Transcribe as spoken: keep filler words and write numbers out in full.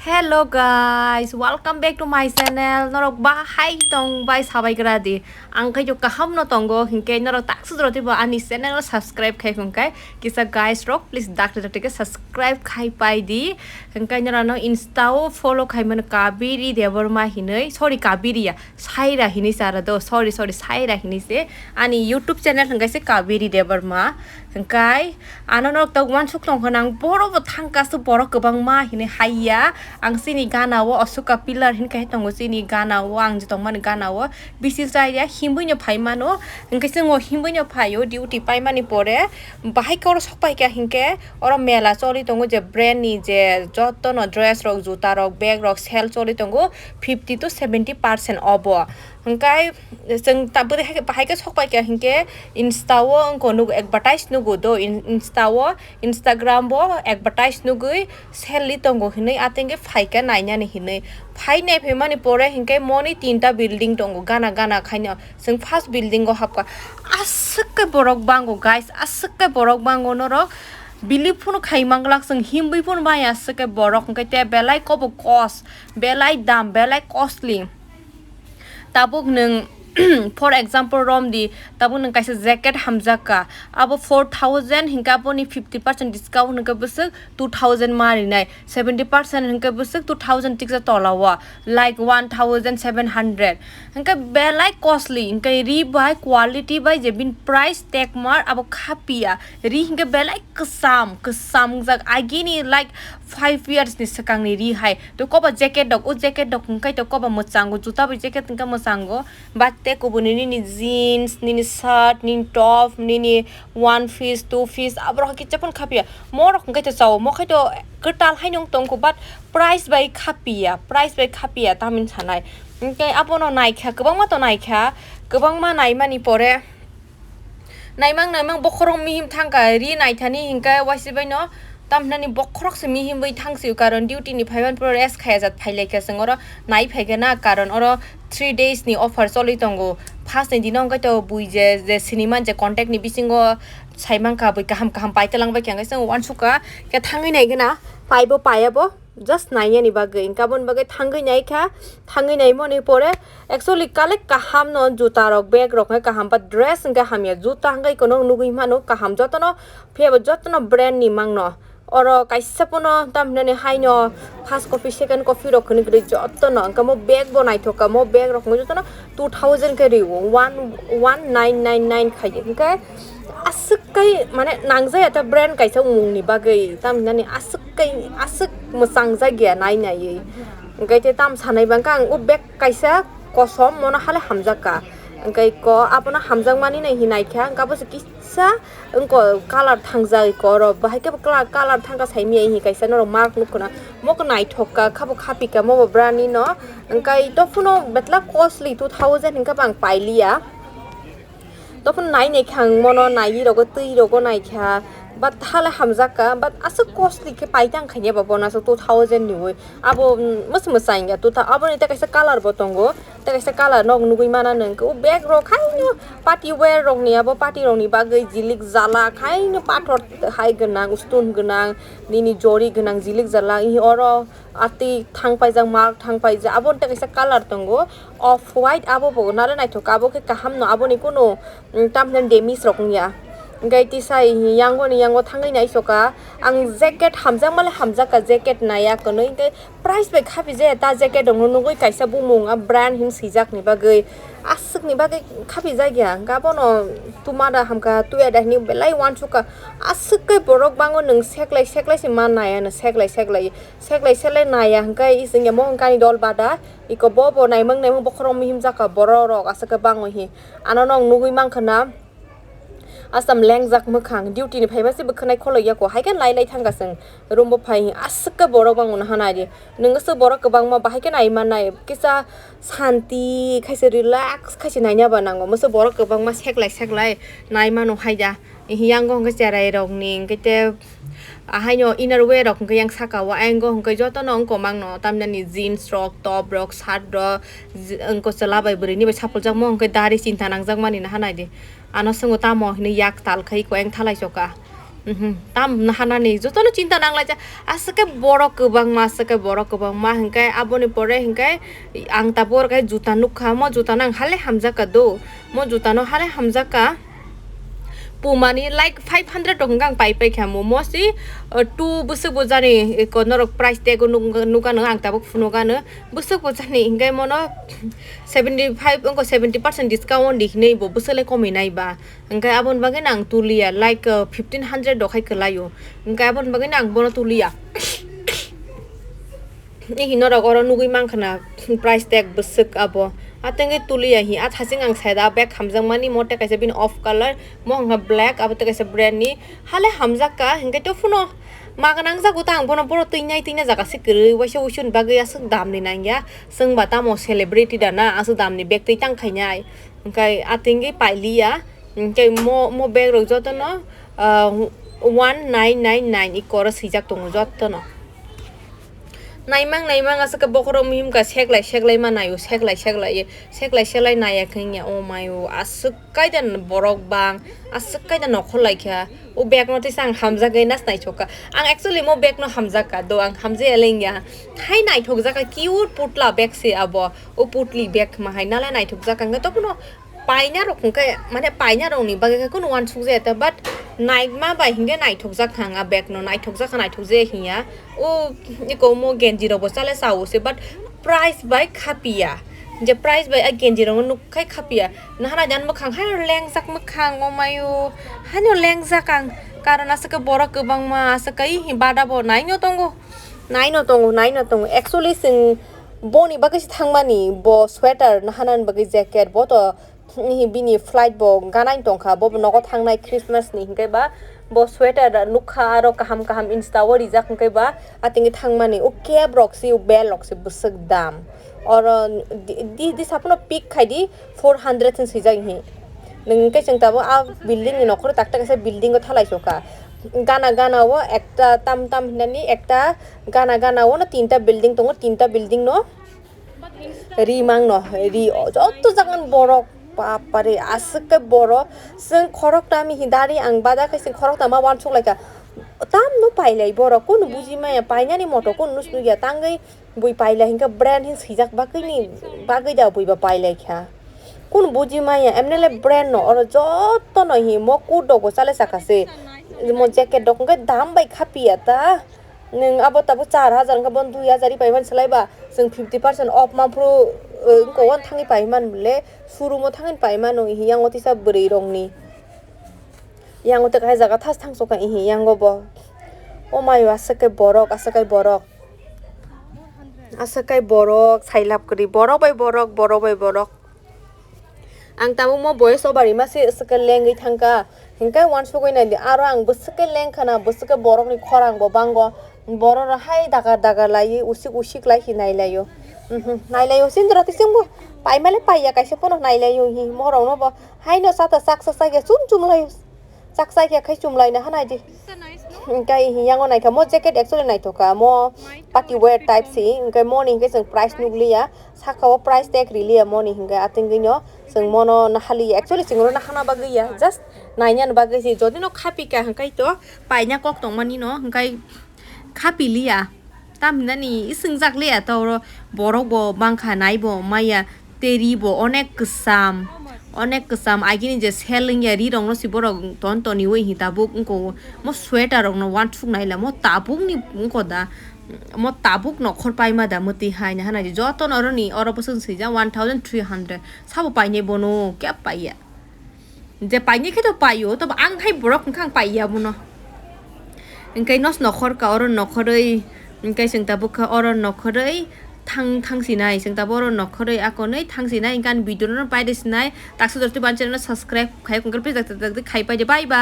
Hello guys, welcome back to my channel. Norok bahai tong bai sabai gra di. Ang khai kaham no tongo, hinkhe norok tak sudro tibo ani channel o subscribe khai hwnkhe kisa guys rok please dak dak ke subscribe khai pai di. Hinkhe norok no Insta o follow khai mano Kabiri Debbarma hinui, sorry Kabiri ya, Saira hinui sara do, sorry sorry Saira hinui se. Ani YouTube channel hwnkhe se Kabiri Debbarma. Hinkhe ano norok tok uansuk tong kha nang boro bo thang kasu borok kwbangma hinui haiya. Ang chini gana o Asoka Pillar hinkhe tongo chini gana o ang je tongmani gana o bisi chaya himui no phai mano. Hinkhe chwng o himui no phaio duty paimani pore bahai khe oro sok pai kha hinkhe oro mela choli tongo je brand ni je joto no dress rok juta rok bag rok sale choli tongo fifty to seventy percent obo. Hinkhe chwng ta bwrwi hai khe bahai khe sok pai kha hinkhe Insta o wngkha nugo advertise nugo do in- Insta o Instagram bo advertise nugui sale li tongo hinui atengke phaikha nainani hinui phai nai phaimani pore hinkhe moni tinta building tongo gana gana khaino chwng first building o hapkha aswk khe borok bango guys aswk khe borok bango norok bili phunu khai manglak chwng himui phunu maya aswk khe borok hinkhe te belai kobo cost belai dam belai costly. Tabuk nwng for example rom di tabuk nwng kaisa jacket hamjak ka abo four thousand hinkhe aboni fifty percent discount hinkhe bwswk two thousand ma rinai seventy percent hinkhe bwswk two thousand tiksa tola o like one thousand seven hundred hinkhe belai costly hinkhe ri bai quality bai je bini price tag mar abo khapiya ri hinkhe belai kwcham kwcham wngjak agini like five years ni swkang ni ri hai. To kobo jacket rok, o jacket rok hwnkhe to kobo mwchango, juta bai jacket hwnkhe mwchango. But te kubuni nini jeans, nini shirt, nini top, nini one piece, two piece, aborok kisa phano khapya. Morok hwnkhe to chao, mo khai to kwtal haino wng tongkho, but price bai khapya, price bai khapya tamni sanai. Hwnkhe abono naikha, kwbangma to naikha, kwbangma naimani pore, Naimang naimang bokhorok mihim thangkha ri naithani hinkhe waisibaino tamhinani bokhorok se mihimwi thangsiyo karon duty ni phaiman puro rest khaya jat phailaikha chwng oro nai phaikha na karon oro three days ni offer choli tongo first ni dino hwnkhe to bui je je siniman je contact ni bisingo saimankha bui kaham kaham paita langbaikha hwnkhe chwng uansukha khe thangwi naigwna paibo paiya bo. Just nainani bagwi, hinkhe aboni bagwi thangwi naikha, thangwi naimoni pore actually kalek kaham no juta rok bag rok hai kaham, but dress hinkhe hamya, juta hinkhe kono nugwi mano kaham jotono, phiya bo jotono brand ni mangno. Oro kaisa pono tamhinani haino first copy, second copy rok hinwi kwrwi jotono, hinkhe mo bag bo naithok kha, mo bag rok hinwi jotono two thousand khe rio, one, one nine nine nine khai, hinkhe aswk kai mane nangjaya ta brand kaisa mungni bagwi, tamhinani aswk kai aswk mwchang jagya nai naiwi. Hwnkhe te tam sanai bangkha ang o bag kaisa kosom mono hale hamjak ka. Hwnkhe ko abono hamjakmani nai hinai kha, hwnkhe abo se kisa wngko colour thangjak eko oro, bahai khe bo colour, colour thangkha saimanya hi kaisa norok mark nukho na. Mokhe naithok ka, khabo khapikha mobo brand ni no. Hwnkhe tophuno betla costly two thousand hwnkhe bo ang pailiya. Tophuno nai nai kha ang mono nai rogo twi rogo nai kha, but hala hamjak ka, but aswk costly khe paitang khaina ba bono aswk two thousand ni wi. Abo, mm, mwswk mwsai wngya two thousand, aboni tei kaisa colour bo tongo, tei kaisa colour no nugwi mana nang khe o bag rok haino party wear rok ni, abo party rok ni bagwi jilik jala haino pathor hai gwnang, stone gwnang, nini jori gwnang jilik jala oro atwi thang paijak, mark thang paijak, abo tei kaisa colour tongo off white, abo bo nale naithok kha, abo khe kaham no, aboni kunu, mm, tamhinani damage rok wngya. Hwnkhe tisa yango ni yango thangwi naisoka, ang jacket hamjakma le hamjakka, jacket naiya kwnwi, hwnkhe price bai khapijaya ta jacket rok no nugwi kaisa bumung a brand hin swijak ni bagwi, aswk ni bagwi khapijak ya, hwnkhe abono tuma da hamkha, tuya da hinwi belai uansukha, aswk khe borok bango nwng seklai seklai se ma nai ano, seklai seklai. Seklai selai naiya hwnkhe isingya mo hwnkhe ani dol bada. Iko bo bo naimang naimang bokhorok mihim jakha borok rok aswk khe bangwi hi. Ano no ang nugwi mankha na. Asam lengjak mwkhang duty ni phaima se bwkhwnai kholoiya ko. Hai khe lai lai thangkha chwng room bo phai hi aswk khe borok bangwi no hanai di. Nwng aswk borok kwbangma bahai khe nai mannai kisa santi khaisa relax khaisa naina ba nango. Mwswk borok kwbangma seklai seklai nai mano hai da. Hiyango hwnkhe cherai rokni hwnkhe te ahaino inner wear rok hwnkhe yang saka o, ayang o hwnkhe jotono wngkha mangno tamnani jeans rok, top rok, shirt rok, je-, wngkha chwla bai bwrwi ni bai sapuljakma hwnkhe dari chinta nangjakmani naha naidi. Ano swngo tamo hinwi yak tal khai khe ayang thalai choka. Mhm, tam hanani jotono chinta nanglaijak. Aswk khe borok kwbangma, aswk khe borok kwbangma, hinkhe aboni pore hinkhe ang tabuk oro khe juta nukha, mo juta no ang hale hamjakka do, mo juta no hale hamjakka. Pumani like five hundred rok hinkhe ang pai paikha mo, mostly, uh, two bwswk bo jani, eko norok price tag o nuk-, nukgano, ang tabuk phunukgano, bwswk bo jani hinkhe mono seventy five wngkha, seventy percent discount di hinwi bo bwswk le komwi nai ba. Hingke aboni bagwi no ang tuliya, like, uh, fifteen hundred rok hai kwlaio. Hingke aboni bagwi no ang bono tuliya. Ni hino rok oro nugwi mankha na price tag bwswk abo. Atengwi tuliya hi, a thasing ang saida bag hamjakmani, mo tei kaisa bini off color, mo wngkha black, abo tei kaisa brand ni. Hale hamjak ka, hingke to phuno ma gwnang jago ta ang bono, bono twinai twinai jaga se kwrwi, waisa wuisu ni bagwi aswk dam ni nangya. Chwng ba tamo celebrity da na, aswk dam ni bag twi tang khainai. Hingke atengwi pailiya. Hingke mo, mo bag rok jotono, ah, one nine nine nine i koro swijak tongo jotono. Naimang, naimang, aswk khe bokhorok mihim ka seklai, seklai ma naio, seklai, seklai, seklai, seklai naiya khe wngya, oh mayo, aswk kaida borok bang, aswk kaida nokhor laikha. O bag no tisa ang hamjagwi nas naithok kha. Ang actually mo bag no hamjak ka, do ang hamjaya le wngya. Hai naithok jak kha, cute putla bag se abo. O putli bag ma hai nalai naithok jak kha, hingke tobono paina rok hingke, mane paina rok ni bagwi khe kunu uansuk jaya ta, but naima bai hingke naithok jak kha ang a bag no, naithok jak kha, naithok jaya hinya. O eko mo genji rok bo chale chao se, but price bai khapiya, je price bai a genji rok no nuk khai khapiya. Nahana jan mwkhang haino lengjak mwkhang, o mayo, haino lengjak ang, karon aswk khe borok kwbangma aswk khe hi bada bo naino tongo, naino tongo, naino tongo. Actually chwng boni bagwi se thangmani, bo sweater nahana ni bagwi jacket, bo to Hi bini flight bo ganai tongkha, bo nogo thangnai Christmas ni, hinkhe ba bo sweater nukha aro kaham kaham Insta o rijak, hinkhe ba atingwi thangmani. O cap rok se, o bel rok se bwswk dam. Oro di, di, di saphano pick khai di, four hundred hin swijak hi. Nwng khe chwng tabuk a building ni nokhoro tak tak kaisa building o thalai sokha. Gana gana o ekta tam tam hinani ekta gana gana o no tinta building tongo, tinta building no. Ri mangno, ri o, joto jagan borok, bapare, aswk khe borok. Chwng khorokta mihi dari ang bada khe chwng khorokta ma uansuk laikha. Tamno pailai borok, kunu buji maya, painani moto kunu nus nukya, tangwi bui pailai hinkhe brand hin swijak bagwini, bagwi da bui ba pailai kha. Kunu buji maya, emnele brand no, oro joto no hi mo kut rok bo chale saka se. Mo jacket rok hinkhe dam bai khapiya ta. Nwng abo tabuk char hajar wngkha, bono dui hajar ri paimani swlai ba chwng fifty percent off manphru, eh, wngkha, uan thangwi paimani le, showroom o thangwi paimano, hiyango tisa bwrwi rokni. Yango tei kaisa jaga thas thang sokha, ihi yango bo. O mayo, aswk khe borok, aswk khe borok. Aswk khe borok, sailap kwrwi, borok bai borok, borok bai borok. Ang tabuk mo voice over rima se swkhe lengwi thangkha. Hinkhe uansugwi naidi, aro ang bwswkhe lengkha na, bwswkhe borokni khorang bo bango. Borok rok hai dagar dagar laiwi, usik usik lai hi nailaio. Mhm, nailaio, sindro tisingbo. Paimale paiya, kaisa phano nailaio hi, morokno bo. Haino sata chaksa chakya chum chum laio. Chak chai khe khai chumlaina hanai di. Hinkhe yango naikha mo jacket actually naithok kha, mo party wear type si, hinkhe moni hinkhe chwng price nukliya, saka o price tag riliya moni hinkhe atwngwino chwng mono nahaliya, actually chwng oro nahana bagwi ya, just nainani bagwi si, jodi no khapikha hinkhe to paina kok tongmani no hinkhe khapiliya. Tamhinani swngjakliya ta oro, borok bo bangkha nai bo maya, tei ri bo onek kwcham, onek kwcham. Agini je sel wngya ri rokno si borok ton toniwi hi tabuk wngko, mo sweater rokno uansuk naila, mo tabukni wngko da, mo tabuk nokhor paima da mwtwi hai na hanai jotono oroni oro bwswk swijak one thousand three hundred, sabo painai bono kya paiya. Je painai khe to paio, tobo ang hai borok wngkha ang paiya bono. Hinkhe nos nokhor ka oro nokhorwi, hinkhe chwng tabuk kha oro nokhorwi thang thang sinai, chwng tabuk oro nokhorwi akonwi thang sinai, hinkhe ani video no paide sinai, taksa jotoi ban channel no subscribe khai, hinkhe please tak tak tak khai paide, bye bye.